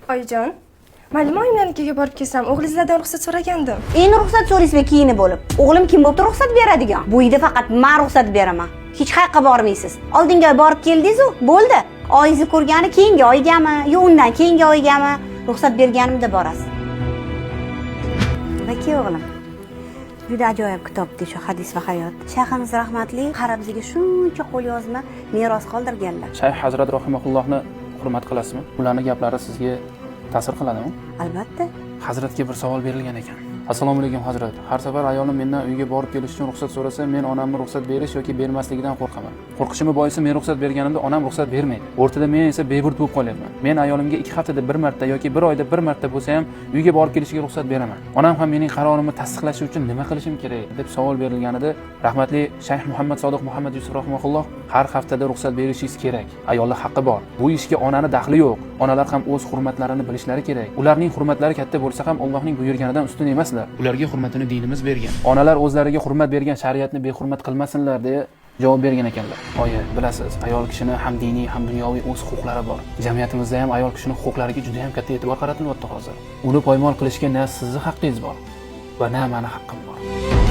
Oyijon, maylimi, oyimlarnikiga borib kelsam? O'g'lingizlardan ruxsat so'ragandim. Endi ruxsat so'raysizmi kiyinib bo'lib? O'g'lim kim bo'pti ruxsat beradigan? Bu uyda faqat men ruxsat beraman. Hech qayoqqa bormaysiz. Oldingi oy borib keldingiz-u, bo'ldi. Oyingizni ko'rgani keyingi oygami, yo undan keyingi oygami, ruxsat berganimda borasiz. Baki o'g'lim. Juda ajoyib kitobdi shu "Hadis va hayot". Shayximiz rahmatli qarab bizga shuncha qo'lyozma meros qoldirganlar. Shayx hazrat rohimaullohni hurmat qilasizmi? Ularni gaplari sizga ta'sir qiladimi? Albatta. Hazratga bir savol berilgan ekan. Assalomu alaykum, hazrat. Har safar ayolim mendan uyga borib kelish uchun ruxsat so'rasa, men onamni ruxsat berish yoki bermasligidan qo'rqaman. Qo'rqishimni boisi, men ruxsat berganimda onam ruxsat bermaydi. O'rtada men esa beburd bo'lib qolyapman. Men ayolimga 2 haftada bir marta yoki bir oyda bir marta bo'lsa ham uyga borib kelishiga ruxsat beraman. Onam ham mening qarorimni tasdiqlashi uchun nima qilishim kerak, deb savol berilganida, rahmatli Shayx Muhammad Sodiq Muhammad Yusuf rahimahulloh: "Har haftada ruxsat berishingiz kerak. Ayollar haqqi bor. Bu ishga onani daxli yo'q. Onalar ham o'z hurmatlarini bilishlari kerak. Ularning hurmatlari katta bo'lsa ham, Allohning buyurganidan ustun emaslar. Ularga hurmatini dinimiz bergan. Onalar o'zlariga hurmat bergan shariatni behurmat qilmasinlar", deya javob bergan ekanlar. Oyi, bilasiz, ayol kishini ham diniy, ham dunyoviy o'z huquqlari bor. Jamiyatimizda ham ayol kishini huquqlariga juda ham katta e'tibor qaratilyapti hozir. Uni poymol qilishga na sizni haqqingiz bor va na mani haqqim bor.